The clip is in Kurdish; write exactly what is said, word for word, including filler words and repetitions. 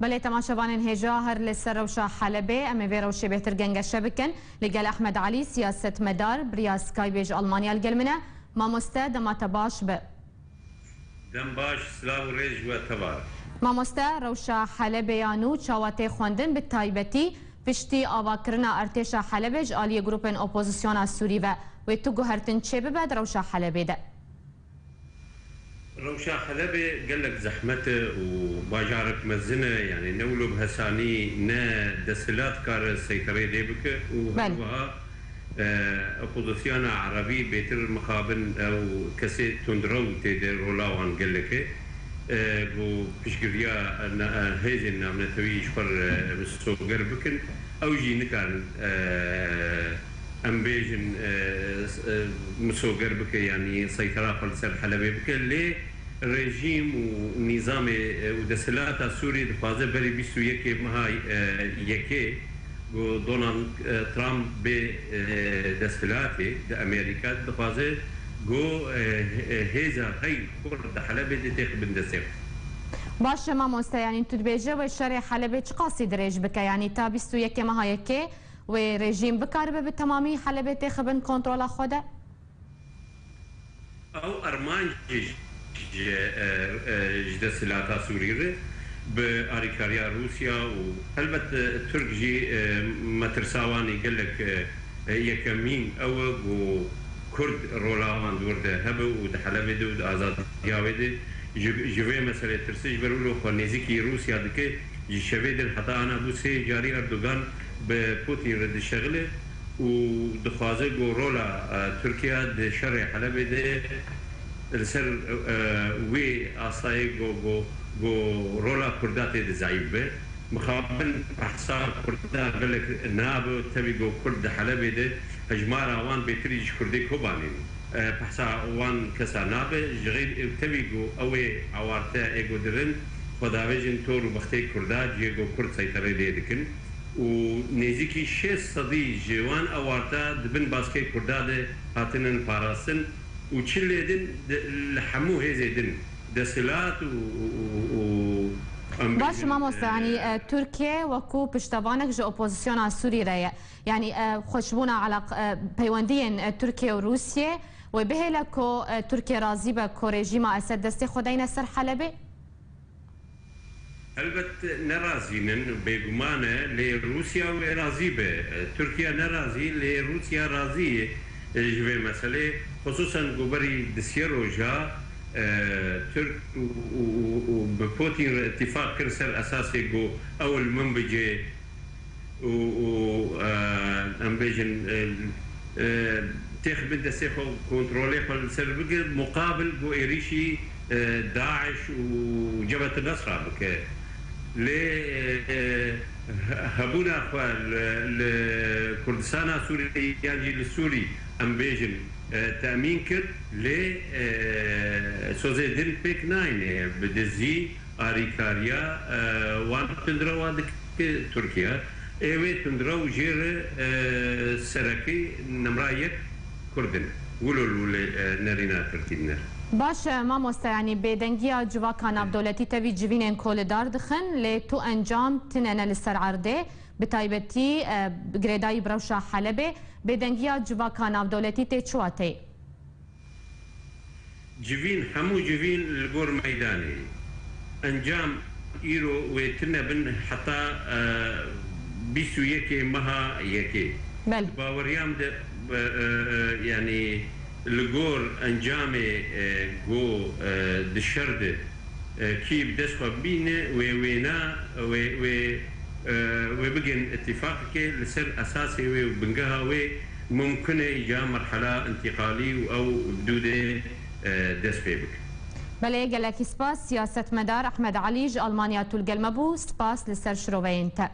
Belê, temaşevanên hêja, her li ser rewşa Helebê, em ê vê rewşê bêhtir gengeşe bikin. Li gel Ehmed Elî, siyasetmedar, bi riya Skypeê ji Almanya li gel min e. Mamoste, dema te baş be. Dem baş, silav û rêz ji we teva. Mamoste, rewşa Helebê ya nû çawa tê xwendin, bi taybetî piştî avakirina artêşa Helebê ji aliyê grûpên opozisyona Sûrî ve? Wê tu guhertin çê bibe di rewşa Helebê de? Rewşa Helebê gelek zehmet e û bajarek mezin e, yanî ne wilo bi hesanî ne desthilat kare seytereyê lê bike û Belê. Her wiha, e, opozisyona erebî bêtir mixabin ew kesê tundrew tê de rola wan gelek e. E, ku piştgiriya, e, ne-, e, hêzên navnetewî ji xwe re misoger bikin, ew jî nikarin, e, em bêjin, e, s-, e, misoger bike, yanî seytera xwe li ser Helebê bike, lê rejîm û nîzamê, e, û desthilata Sûrî dixwaze berî bîst û yekê meha, e, yekê, ku Donald, e, Trump bê, e, desthilatê di Amerîka, dixwaze ku, e, e, hêza hey xwe di Helebê de têxibin destê xwe. Baş e mamoste, yanî tu dibêje wê şerê Helebê çiqasî dirêj bike, yanî ta bîst û yekê meha yekê wê rejîm bikaribe bi temamî Helebê têxibin kontrola xwe de? Ew armanc ji, e, e, ji desthilata Sûrî re bi alîkariya Rûsya û helbet, e, Tirk jî, e, metirsa wan ê gelek, e, e, yekemîn ew e ku Kurd rola wan di wir de hebe û di Helebê de û di azadiya wê de ji, ji vê meselê tirse, ji ber wilo xwe nêzîkî Rûsya dike. Ji şevê dir heta ana bû sê carî Erdogan bi Putin re dişexile û dixwaze ku rola, e, Tirkiye di şerê Helebê de li ser, e, wê astayê ku, ku, ku rola Kurda tê de zayîf be. Mixabin behsa Kurda gelek nabe, tevî ku Kurd di Helebê de hejmara wan bêtirî ji Kurdê Kobanê ne. E, behsa wan kesa nabe, ji xêr ew tevî ku ew ê awarte ê ku dirin, xwedavêjin tor û bextê Kurda cihê ku Kurd seyterê lê dikin û nêzîkî şêst sedî ji wan awarte di bin baskê Kurda de hatinin parastin û çi lê din di, li hemû hêzê din desthilat û, û, û, û, em Baş bêjin, mamoste, e, yanî, e, Tirkiye wekû piştevanek ji opozisyona Sûrî re ye. Yanî, e, xweşbûna elaq-, e, peywendiyên, e, Tirkiye û Rûsiyê wê bihêle ku, e, Tirkiye razî be ku rejîma Esed destê xwe deyne ser Helebê? Helbet ne razî nin, bêguman e, lê Rûsya wê razî be. E, Tirkiye ne razî, lê Rûsya razî ye, e, ji vê meselê. Xisûsen ku berî du sê roja, e, Tirk û, û, û, û bi Putin re îtîfaq kir ser esasê ku ew li min bicê û, û, e, em bêjin, e, e, têxibin destê xwe, kontrolê xwe li ser bike, muqabil ku êrîşî, e, DAIŞ û Cebhet Nesra bike. Lê, e, e, he-, hebûna xwe li, li Kurdistana Sûrî yan jî li Sûrî, em bêjin, e, temîn kir, lê, e, sozê din pêk nayne bi dizî, arîkariya, e, wan tundrewa dike Tirkiye. Ê wê tundrew jê re, e, serekî nimra yek Kurd in. Wilo li wile, e, nerîna Tirkî diner. Baş e, mamoste, yanî bêdengiya civaka navdewletî tevî civînên koledar dixin, lê tu encam tine ne li ser erdê, bi taybetî, e, girêdayî bi rewşa Helebê. Bêdengiya civaka navdewletî tê çi wateyê? Civîn, hemû civîn li gor meydanê ye. Encam îro wê tune bin heta, e, bîst û yekê meha yekê. Belê. Di baweriya min de, e, e, e, yanî li gor encamê, e, ku, e, di şer de, e, kî bi dest xwe bîne, wê wêna, wê, wê, e, wê bigên îtîfaqekê li ser esasê wê û bingeha wê mumkin e îca merhela întîqalî û ew bi dû de, e, dest pê bike. Belê, gelekî spas. Siyasetmedar Ehmed Elî ji Almanya tu li gel me bû. Spas li ser şiroveyên te.